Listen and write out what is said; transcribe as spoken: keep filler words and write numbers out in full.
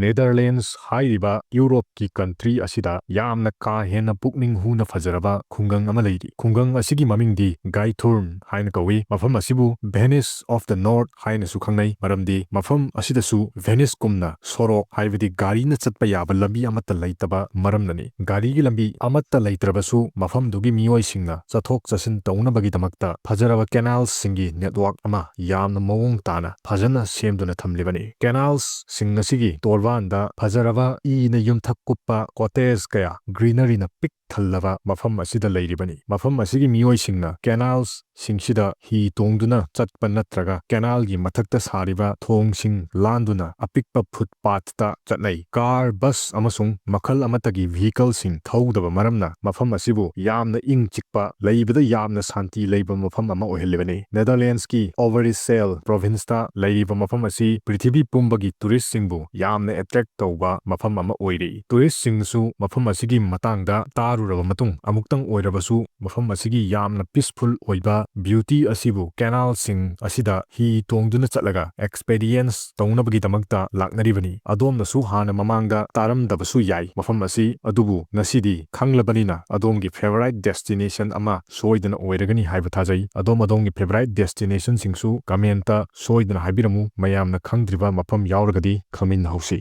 Netherlands ꯍꯥꯏꯔꯤꯕ ꯌꯨꯔꯣꯞꯀꯤ country ꯑꯁꯤꯗ ꯌꯥꯝꯅ ꯀꯥ ꯍꯦꯟꯅ ꯄꯨꯛꯅꯤꯡ ꯍꯨꯅ ꯐꯖꯔꯕ ꯈꯨꯡꯒꯪ ꯑꯃ ꯂꯩꯔꯤ꯫ ꯈꯨꯡꯒꯪ ꯑꯁꯤꯒꯤ ꯃꯃꯤꯡꯗꯤ Giethoorn ꯍꯥꯏꯅ ꯀꯧꯏ꯫ ꯃꯐꯝ ꯑꯁꯤꯕꯨ Venice of the North ꯍꯥꯏꯅꯁꯨ ꯈꯪꯅꯩ, ꯃꯔꯝꯗꯤ ꯃꯐꯝ ꯑꯁꯤꯗꯁꯨ Venice ꯀꯨꯝꯅ ꯁꯣꯔꯣꯛ, ꯍꯥꯏꯕꯗꯤ ꯒꯥꯔꯤꯅ ꯆꯠꯄ ꯌꯥꯕ ꯂꯝꯕꯤ ꯑꯃꯠꯇ ꯂꯩꯇꯕ ꯃꯔꯝꯅꯅꯤ꯫ ꯒꯥꯔꯤꯒꯤ ꯂꯝꯕꯤ ꯑꯃꯠꯇ ꯂꯩꯇ꯭ꯔꯕꯁꯨ, ꯃꯐꯝꯗꯨꯒꯤ ꯃꯤꯑꯣꯏꯁꯤꯡꯅ ꯆꯠꯊꯣꯛ ꯆꯠꯁꯤꯟ ꯇꯧꯅꯕꯒꯤꯗꯃꯛꯇ ꯐꯖꯔꯕ canals ꯁꯤꯡꯒꯤ network ꯑꯃ ꯌꯥꯝꯅ ꯃꯑꯣꯡ ꯇꯥꯅ ꯐꯖꯅ ꯁꯦꯝꯗꯨꯅ ꯊꯝꯂꯤꯕꯅꯤ꯫ Canals ꯁꯤꯡ ꯑꯁꯤꯒꯤ ꯇꯣꯔꯕꯥꯟꯗ ꯐꯖꯔꯕ ꯏꯅ ꯌꯨꯝꯊꯛ ꯀꯨꯞꯄ cottage ꯀꯌꯥ, greenery ꯅ ꯄꯤꯛ ꯊꯜꯂꯕ ꯃꯐꯝ ꯑꯁꯤꯗ ꯂꯩꯔꯤꯕꯅꯤ꯫ ꯃꯐꯝ ꯑꯁꯤꯒꯤ ꯃꯤꯑꯣꯏꯁꯤꯡꯅ canals ꯁꯤꯡꯁꯤꯗ ꯍꯤ ꯇꯣꯡꯗꯨꯅ ꯆꯠꯄ ꯅꯠꯇ꯭ꯔꯒ canal ꯒꯤ ꯃꯊꯛꯇ ꯁꯥꯔꯤꯕ ꯊꯣꯡꯁꯤꯡ ꯂꯥꯟꯗꯨꯅ ꯑꯄꯤꯛꯄ footpath ꯇ ꯆꯠꯅꯩ꯫ Car, bus ꯑꯃꯁꯨꯡ ꯃꯈꯜ ꯑꯃꯠꯇꯒꯤ vehicle ꯁꯤꯡ ꯊꯧꯗꯕ ꯃꯔꯝꯅ ꯃꯐꯝ ꯑꯁꯤꯕꯨ ꯌꯥꯝꯅ ꯏꯪ ꯆꯤꯛꯄ, ꯂꯩꯕꯗ ꯌꯥꯝꯅ ꯁꯥꯟꯇꯤ ꯂꯩꯕ ꯃꯐꯝ ꯑꯃ ꯑꯣꯏꯍꯜꯂꯤꯕꯅꯤ꯫ Netherlands ꯀꯤ Overijssel province ꯇ ꯂꯩꯔꯤꯕ ꯃꯐꯝ ꯑꯁꯤ ꯄ꯭ꯔꯤꯊꯤꯕꯤ ꯄꯨꯝꯕꯒꯤ tourist ꯁꯤꯡꯕꯨ ꯌꯥꯝꯅ attract ꯇꯧꯕ ꯃꯐꯝ ꯑꯃ ꯑꯣꯏꯔꯤ꯫ Tourist ꯁꯤꯡꯅꯁꯨ ꯃꯐꯝ ꯑꯁꯤꯒꯤ ꯃꯇꯥꯡꯗ ꯇꯥꯔꯨꯔꯕ ꯃꯇꯨꯡ, ꯑꯃꯨꯛꯇꯪ ꯑꯣꯏꯔꯕꯁꯨ ꯃꯐꯝ ꯑꯁꯤꯒꯤ ꯌꯥꯝꯅ peaceful ꯑꯣꯏꯕ beauty ꯑꯁꯤꯕꯨ canal ꯁꯤꯡ ꯑꯁꯤꯗ ꯍꯤ ꯇꯣꯡꯗꯨꯅ ꯆꯠꯂꯒ experience ꯇꯧꯅꯕꯒꯤꯗꯃꯛꯇ ꯂꯥꯛꯅꯔꯤꯕꯅꯤ꯫ ꯑꯗꯣꯝꯅꯁꯨ ꯍꯥꯟꯅ ꯃꯃꯥꯡꯗ ꯇꯥꯔꯝꯗꯕꯁꯨ ꯌꯥꯏ ꯃꯐꯝ ꯑꯁꯤ, ꯑꯗꯨꯕꯨ ꯉꯁꯤꯗꯤ ꯈꯪꯂꯕꯅꯤꯅ ꯑꯗꯣꯝꯒꯤ favourite destination ꯑꯃ ꯁꯣꯏꯗꯅ ꯑꯣꯏꯔꯒꯅꯤ ꯍꯥꯏꯕ ꯊꯥꯖꯩ꯫ ꯑꯗꯣꯝ ꯑꯗꯣꯝꯒꯤ favourite destination ꯁꯤꯡꯁꯨ comment ꯇ ꯁꯣꯏꯗꯅ ꯍꯥꯏꯕꯤꯔꯝꯃꯨ꯫ ꯃꯌꯥꯝꯅ ꯈꯪꯗ꯭ꯔꯤꯕ ꯃꯐꯝ ꯌꯥꯎꯔꯒꯗꯤ ꯈꯪꯃꯤꯟꯅꯍꯧꯁꯤ꯫